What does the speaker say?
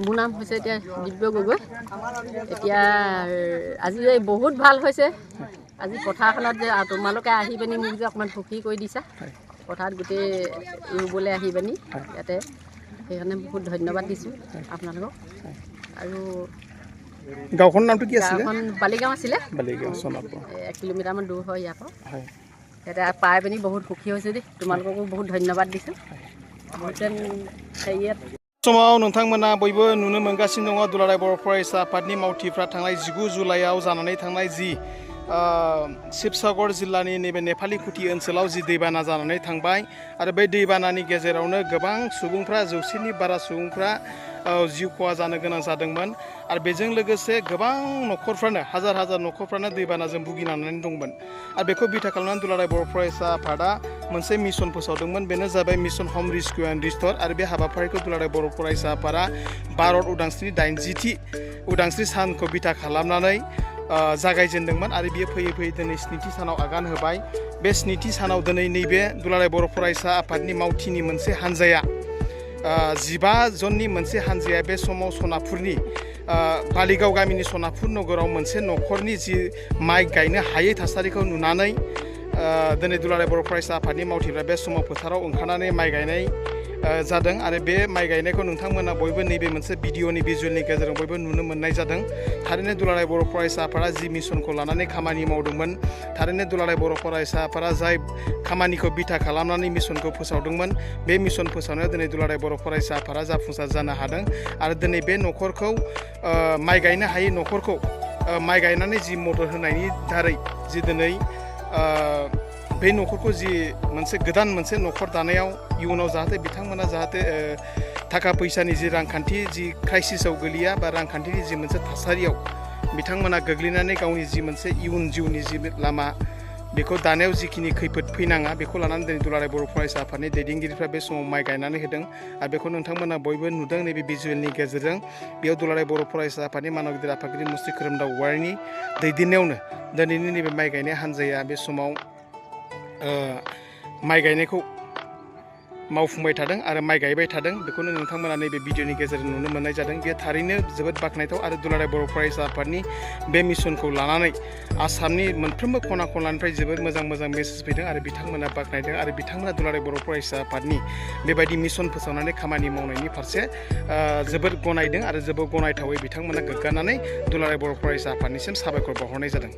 মোৰ নাম হৈছে এতিয়া দিব্য গগৈ এতিয়া আজি বহুত ভাল হৈছে আজি পথাৰখনত যে তোমালোকে আহি পিনি মোক যে অকণমান সুখী কৰি দিছা পথাৰত গোটেই ৰুবলৈ আহি পিনি ইয়াতে সেইকাৰণে বহুত ধন্যবাদ দিছোঁ আপোনালোকক আৰু গাঁওখনৰ নামটো কি আছিলে গাঁওখন বালিগাঁও আছিলে 1 কিলোমিটাৰমান দূৰ হয় ইয়াৰ পৰা ইয়াতে পাই পিনি বহুত সুখী হৈছোঁ দেই তোমালোককো বহুত ধন্যবাদ দিছোঁ হেৰিয়াত समाव नोंथांमोना बयबो नुनो मोनगासिनो दङ दुलाराय बर' फरायसा आफादनि मावथिफ्रा थांनाय 19 जुलाइआव जानानै थांनाय जि शिबसागर जिल्लानि नैबे नेपालि खुथि ओनसोलाव जि दैबाना जानानै थांबाय आरो बे दैबानानि गेजेरावनो गोबां सुबुंफ्रा 100नि बारा सुबुंफ्रा जिउ खहा जानो गोनां जादोंमोन आरो बेजों लोगोसे गोबां नखरफ्रानो हाजार नखरफ्रानो दैबानाजों भुगिनानै दंमोन आरो बेखौ बिथा खालामनानै दुलाराय बर' फरायसा आफादा मोनसे मिशन फोसावदोंमोन बेनो जाबाय मिशन हम रेस्किउ एन्ड रिस्टोर आरो बे हाबाफारिखौ दुलाराय बर' फरायसा आफादा भारत उदांस्रिनि 80थि उदांस्रि सानखौ बिथा खालामनानै जागायजेनदोंमोन आरो बियो फैयै फैयै दिनै 7थि सानाव आगान होबाय बे 7थि सानाव दिनै नैबे दुलाराय बर' फरायसा आफादनि मावथिनि मोनसे हानजाया 15 जननि मोनसे हानजाया बे समाव सनापुरनि बालिगाव गामिनि सनापुर नगराव मोनसे नखरनि जि माइ गायनो हायै थासारिखौ नुनानै दिनै दुलाराय बर' फरायसा आफादनि मावथिफ्रा बे समाव फोथाराव ओंखारनानै माइ गायनाय जादों आरो बे माइ गायनायखौ नोंथांमोना बयबो नैबे मोनसे भिडिअनि भिजुअलनि गेजेरजों बयबो नुनो मोननाय जादों थारैनो दुलाराय बर' फरायसा आफादा जि मिशनखौ लानानै खामानि मावदोंमोन थारैनो दुलाराय बर' फरायसा आफादा जाय खामानिखौ बिथा खालामनानै मिशनखौ फोसावदोंमोन बे मिशन फोसावनायाव दिनै दुलाराय बर' फरायसा आफादा जाफुंसार जानो हादों आरो दिनै बे नखरखौ माइ गायनो हायै नखरखौ माइ गायनानै जि मदद होनायनि दारै जि दिनै बे नखरखौ जि मोनसे गोदान मोनसे नखर दानायाव इयुनाव जाहाथे बिथांमोना जाहाथे थाखा फैसानि जि रांखान्थि जि क्राइसिसआव गोलैया बा रांखान्थिनि जि मोनसे थासारियाव बिथांमोना गोग्लैनानै गावनि जि मोनसे इयुन जिउनि जि लामा बेखौ दानायाव जिखिनि खैफोद फैनाङा बेखौ लानानै दिनै दुलाराय बर' फरायसा आफादनि दैदेनगिरिफ्रा बे समाव माइ गायनानै होदों आरो बेखौ नोंथांमोना बयबो नुदों नैबे भिजुअलनि गेजेरजों बेयाव दुलाराय बर' फरायसा आफादनि मानव गिदिर आफादगिरि मुस्रि खोरोमदाव औवारिनि दैदेननायावनो दिनैनि नैबे माइ गायनाय हानजाया बे समाव माइ गायनायखौ मावफुंबाय थादों आरो माइ गायबाय थादों बेखौनो नोंथांमोना नैबे भिडिअनि गेजेरजों नुनो मोननाय जादों बेयो थारैनो जोबोद बाख्नायथाव आरो दुलाराय बर' फरायसा आफादनि बे मिशनखौ लानानै आसामनि मोनफ्रोमबो खना खनलानिफ्राय जोबोद मोजां मेसेज फैदों आरो बिथांमोना बाख्नायदों आरो बिथांमोना दुलाराय बर' फरायसा आफादनि बेबायदि मिशन फोसावनानै खामानि मावनायनि फारसे जोबोद गनायदों आरो जोबोद गनायथावै बिथांमोना गोग्गानानै दुलाराय बर' फरायसा आफादनिसिम साबायखर बावहरनाय जादों।